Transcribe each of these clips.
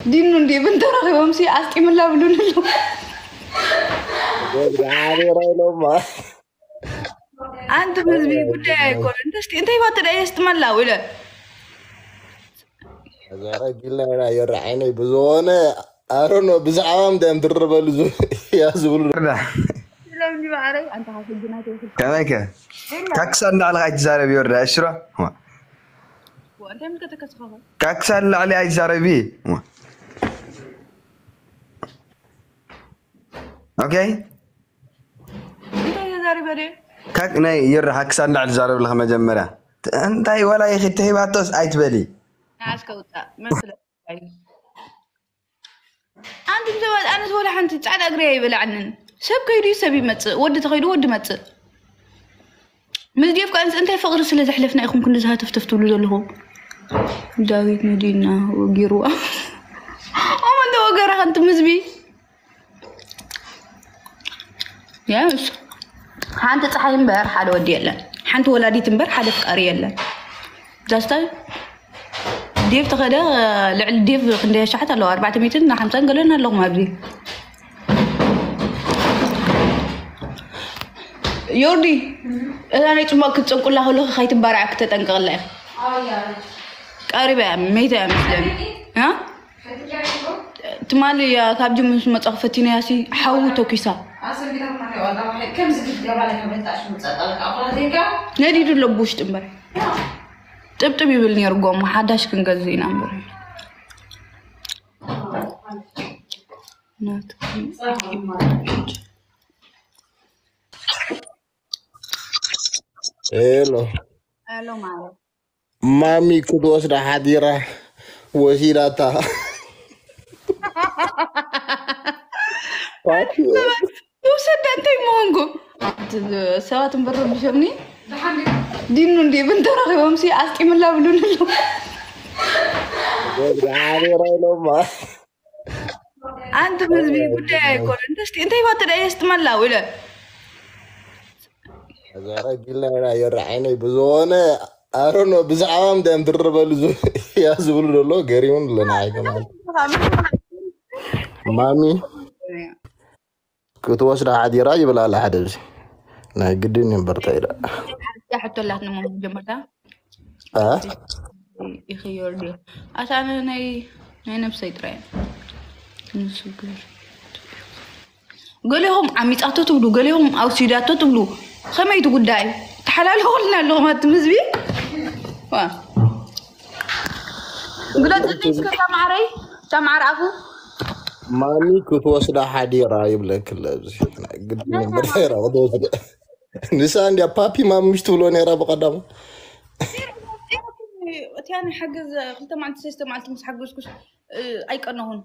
ዲኑ እንዲ ብንተረኺቦም ሲ ኣስጢምላ ብሉን ኣለዉ። ወግዓሌራ ኢሎማ ኣንቲ ህዝቢ ጉዳይ ኣይኮነ እንተስቲ እንታይ ባተ ዳ የስጥመላ ኢለ ዘረጊልና ኢና። የረ ዓይነይ ብዝኾነ ኣሮኖ ብዛዕባ ምዳም ድርበሉ እያ ዝብሉ። ስለምዚ ማዕረይ ኣንታ ካብ ሕጂ ናተይ ክል ከመይከ? ካክሳ እንዳዕልኻ ኣይትዛረብ ይወርዳ እሽሮ። እንታይ ምልከተካ ስኻኸ ካክሳ ላዕሊ ኣይትዛረቢ። ኦኬ። እንታይ ተዛሪበ ደ ካክ ናይ ይረ ካክሳ እንዳዕሊ ዛረብ ለኸ መጀመርያ እንታይ ወላ ይኺ ተሂባቶስ ኣይትበሊ። ንዓስከ ውፃእ መስለ ኣንቲ ሰባት ኣነስ ወላ ሓንቲ ፃዕዳ እግሪ ኣይበላዕንን። ሰብ ከይዱ እዩ ሰብ ይመፅእ፣ ወዲ ተኸይዱ ወዲ መፅእ። ምስ ዴፍ ከኣንስ እንታይ ፍቕሪ ስለ ዘሕለፍና ኢኹም ክንዲ ዝሃተፍተፍ ትብሉ ዘለኹም? ዳዊት መዲና ወጊርዋ ኣመንተ ወገራ ከንቲ ምዝቢ ያስ ሓንቲ ፀሓይ እምበር ሓደ ወዲ የለን። ሓንቲ ወላዲት እምበር ሓደ ፍቃሪ የለን። ዛስታይ ዴቭ ተኸደ ልዕሊ ዴቭ ክንደይ ኣሻሓት ኣለዋ ኣርባዕተ ሚእትን ሓምሳን ገለን ኣለኹም ኣብዚ ዮርዲ እዛ ናይ ፅቡቅ ክትፀንቁላ ከለኹ ከይትባርዓ ክተጠንቀቅላ እያ ቀሪባ እያ መይታ እያ መስለኒ እ ትማሊ እያ ካብ ጅምስ መፃኹ ፈቲነያ ሲ ሓዊ ተኩሳ ነዲዱ ኣሎ ብውሽጢ እምበር ጥብጥብ ይብል ነይሩ ጎማ ሓዳሽ ክንገዝእ ኢና እምበር ናትኩም ሄሎ ሄሎ ማለት ማሚ ክትወስዳ ሓዲራ ወሲዳታ ውሰዳ እንታይ ምሆንኩም ሰባት እምበር ረቢሾምኒ ዲኑ እንዲ ብንተረኺቦም ሲ ኣስጢምላ ብሉን ኣሎ ወግዓሌራ ኢሎማ ኣንቲ ህዝቢ ጉዳይ ኣይኮነ እንተስቲ እንታይ ባተ ዳ የስጥመላ ኢለ ዘረጊልና ኢና። የረ ዓይነይ ብዝኾነ ኣሮኖ ብዛዕባ ምዳም ድርበሉ እያ ዝብሉ ዘሎ ገሪሙን ኣለና ኣይከማን ማሚ ክትወስዳ ሓዲራ ይብል ኣላ ሓደ እዚ ናይ ግድን እዩ እምበርታ ኢላ ሕቶ ኣላትና ሞ መጀመርታ እ? ይኽየር ድዮ ኣታ ኣነ ናይ ናይ ነብሰይ ጥራይ ንስግር ገሌኹም ዓሚፃቶ ትብሉ ገሌኹም ኣውሲዳቶ ትብሉ ከመይ እቲ ጉዳይ ተሓላልኹልና ኣለኹም ኣትም ህዝቢ ዋ ግለፅልኝ እስከ ተማዕረይ ተማዕር ኣፉ ማሚ ክትወስዳ ሓዲራ ይብለክለ ኣብዚ ግድን እምበርታ ኢላ ክትወስዳ ንሳ እንዲያ ፓፒ ማሚ ምሽ ትብሎ ነይራ ብቀዳሙ እቲያ ናይ ሓገዝ ክልተ መዓልቲ ሰለስተ መዓልቲ ምስ ሓገዝኩስ እ፣ ኣይቀነኹን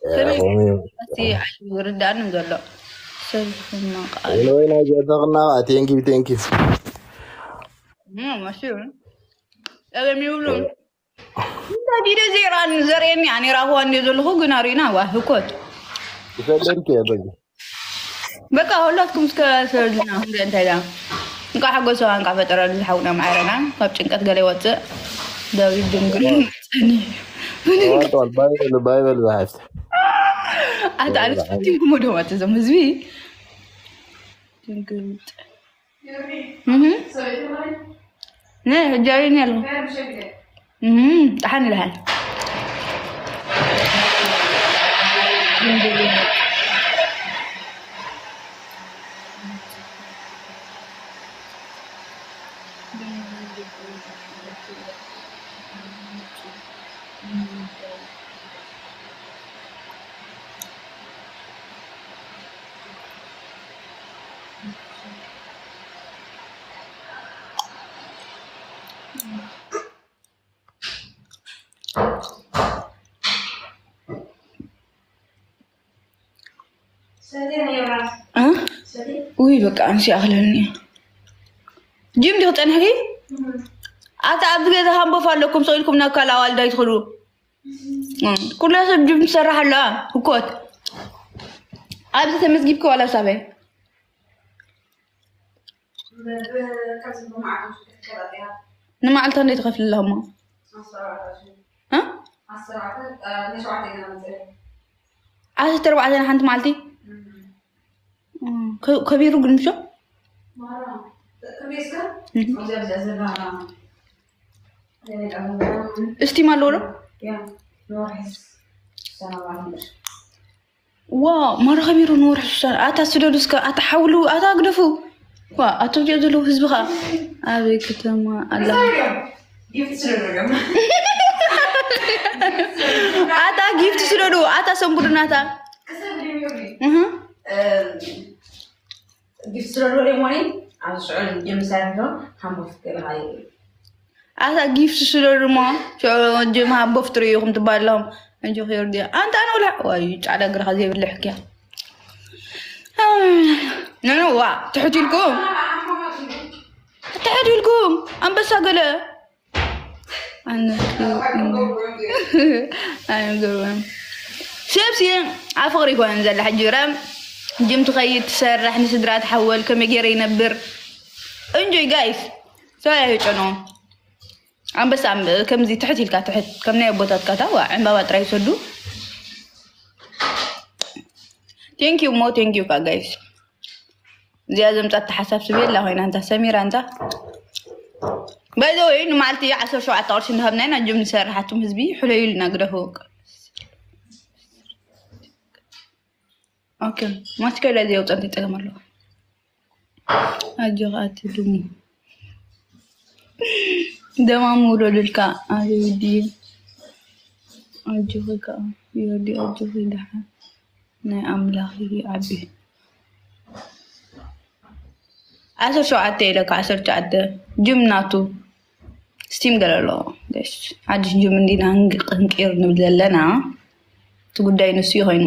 ከመይ እቲ ኣይርዳእንን ዘሎ ሰብ ክመቃል ወይና ጀተኽና ቴንኪ ቴንኪ ማሽ ጠበም ይብሉ እንታይ ቪድዮ ዘይራን ዘርእየኒ ኣነ ራህዋ እንደ ዘለኹ ግን ኣርእና ዋ ህኮት ይፈደልክ የበግ በቃ ሁላትኩም እስከ ሰርድና እንደ እንታይ ዳ እንካ ሓጎሰዋ እንካ ፈጠረሉ ዝሓውና ማዕረና ካብ ጭንቀት ገለ ይወፅእ ዳዊት ድንግል ባይበል ባይበል ዝሓፍት ኣታ ኣነስ ፈቲንኩም ወደዋት እዞም ህዝቢ ድንግል ነ ሕጃዊ ነሩ ጠሓን ይልሃል ውይ በቃ ኣንሲ ኣኽለኒ ጅም ዲክ ፀንሕኪ ኣታ ኣብዚ ገዛ ሃንቦፍ ኣለኩም ስቕ ኢልኩም ናብ ካልእ ኣዋልድ ኣይትኽዱ ኩላ ሰብ ጅም ትሰርሕ ኣላ ህኮት ኣብዚ ተመዝጊብኪ ዋላ ሳበይ ንመዓልታ እንደ ትኸፍልላ እሞ ዓሰርተ ኣርባዕተ ሓንቲ መዓልቲ። ከቢሩ ግን ምሾ እስቲም ኣለዎ ዶ? ዋ ማራ ከቢሩ ንወርሒ ሱሳን ኣታ ስደዱ እስከ ኣታ ሓውሉ ኣታ ግደፉ። ዋ ኣቶም ዚኦ ዘለዉ ህዝቢ ኸዓ ኣበይ ከተማ ኣላ? ኣታ ጊፍት ስደዱ ኣታ ሰንቡድናታ ጊፍት ስለዝበለ ሞኒ ኣብ ሽዑ ጀምሳሪሖ ሃምቦፍ ገለሃይ ኣታ ጊፍት ስደዱ ሞ ሽዑ ጀም ሃምቦፍ ትርእዩኹም ትባለኹም እንጂ ክዮር ዲያ ኣንታ ኣነ ወላ ዋይ ጻዕዳ እግርኻ ዘይብልሕ ኪያ ነነዋ ትሕት ኢልኩም ትሕት ኢልኩም ኣንበሳ ገለ ኣይገርም ሰብሲ ኣብ ፍቅሪ ይኮነን ዘላ ሕጂ ብረ ጅም ትኸይድ ትሰርሕ ንስድራ ትሓወል ከመይ ገይረ ይነብር እንጆይ ጋይስ ሰብኣይ ኣይጨንዎም ኣንበሳ ከምዚ ትሕት ኢልካ ትሕት ከም ናይ ኣቦታትካ ታ ዕምባባ ጥራይ ይሰዱ ቴንኪዩ ሞ ቴንኪዩ ካ ጋይስ እዚኣ ዘምፃት ተሓሳብ ስብ የላ ኮይና እንታ ሰሚራ እንታ ባይዘወይ ንማዓልቲ ዓሰርተ ሸውዓተ ቅርሺ እንዳሃብናይ ናብ ጅም ንሰርሕ ኣቱም ህዝቢ ሕለዩልና ግደፉ ኦኬ ማስከላ እዚ የውፀንቲ ይጠቀም ኣለኹ ኣጆኻ ኣቲ ድሙ ደማም ውለዱልካ ኣበይ ድዩ ኣጆኺ ከዓ ዮዲ ኣጆኺ ደሓን ናይ ኣምላኽ ይዓቢ ዓሰርተ ሸውዓተ ኢለካ ዓሰርተ ሸውዓተ ጅም ናቱ ስቲም ገለ ኣለዎ ሓድሽ ጅም እንዲና ክንቅይር ንብል ዘለና እቲ ጉዳይ ንሱ ኮይኑ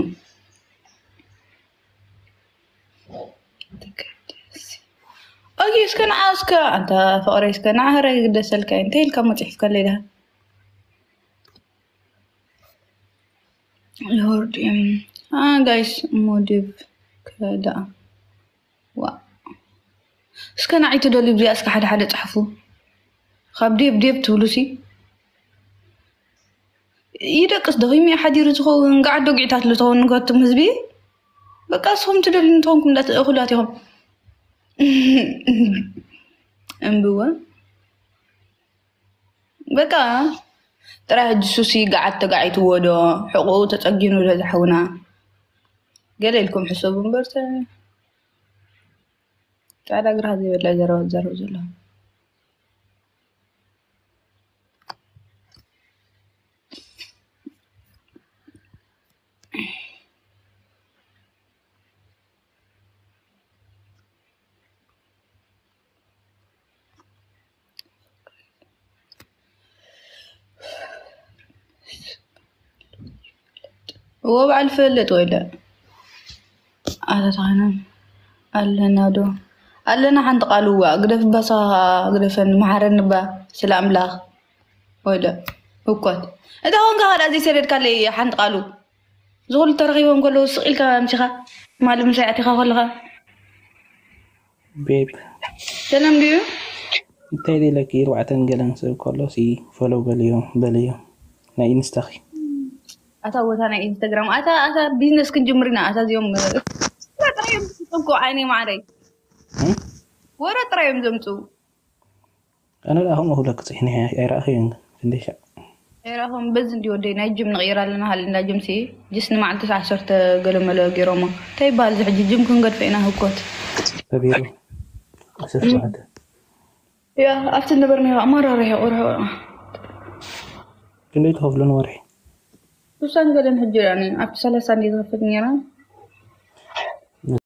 ኦኬ እስከ ንዓ እስከ ኣንታ ፍቅረይ እስከ ንዓ ህረ ይግደሰልካ እንታይ ኢልካ መፅሒፍካ ለይዳ ሎርድ ጋይስ ሞዲቭ ከዳ ዋ እስከ ንዓይ ትደልዩ ብዚኣ እስከ ሓደ ሓደ ፃሕፉ ካብ ዴብ ዴብ ትብሉ ሲ ይደቅስ ደኺሙ ሓዲሩ ዝኸውን ጋዓት ደጉዒታት ዝኸውን ንገቱም ህዝቢ በቃ እስኹም ትደልዩ እንትኾንኩም እኹላት ኢኹም እምብወ በቃ ጥራይ ሕጂ ሱሲ ጋዓት ተጋዒትዎ ዶ ሕቁኡ ተፀጊኑ ዶ ዝሓውና ገለ ኢልኩም ሕሰቡ እምበር ፃዕዳ ግራ ዘይበላ ዘረባ ዘረብ ዘለኹም እዎ በዓል ፈልጥ ወይለ ኣተታኸነ ኣለና ዶ ኣለና ሓንቲ ቃል እዋ ግደፍ ባሳ ግደፈን መሓረን ባ ስለ ኣምላኽ ወይለ እኮት እንተ ኾንካ ከዳ ዘይሰደድካለይ ሓንቲ ቃሉ ዝኹሉ ተረኺቦም ከለዉ ስቕ ኢልካ ኣምሲኻ ማሊ ምሳይ ኣቲኻ ከለኻ ቤቢ ሰላም ድዩ? እንታይ ደለኪ ኣርባዕተን ገለን ሰብ ከሎ ሲ ፎሎው በልዮ በልዮ ናይ ኢንስታኺ ኣታ ቦታ ናይ ኢንስታግራም ኣታ ኣታ ቢዝነስ ክንጅምር ኢና ኣታ እዚኦም ጥራዮም ዝምፅኡ ዓይነይ ማዕረይ ወረ ጥራዮም ዘምፅኡ ኣነ ደኣ ከምኡ ክብለኪ ፅሒነ ኣይረኣኽዮን ግን ክንደይ ሻዕ ኤራኹም በዚ እንዲ ወደይ ናይ ጅም ንቕይር ኣለና ሃለ እንዳ ጅም ሲ ጅስ ንመዓልቲ ዓሰርተ ገለመለ ገይሮሞ እንታይ ይበሃል እዚ ሕጂ ጅም ክንገድፈ ኢና ህኮት ተቢሩ ዓሰርተ ሸውዓተ ያ ኣብቲ ነበርና ኣማራርሒ ቁርሑ ክንደይ ትኸፍሉ ንወርሒ ሱሳን ገለን ሕጂ ዳኒ ኣብቲ ሰላሳ እንዲ ዝኸፍል ነይራ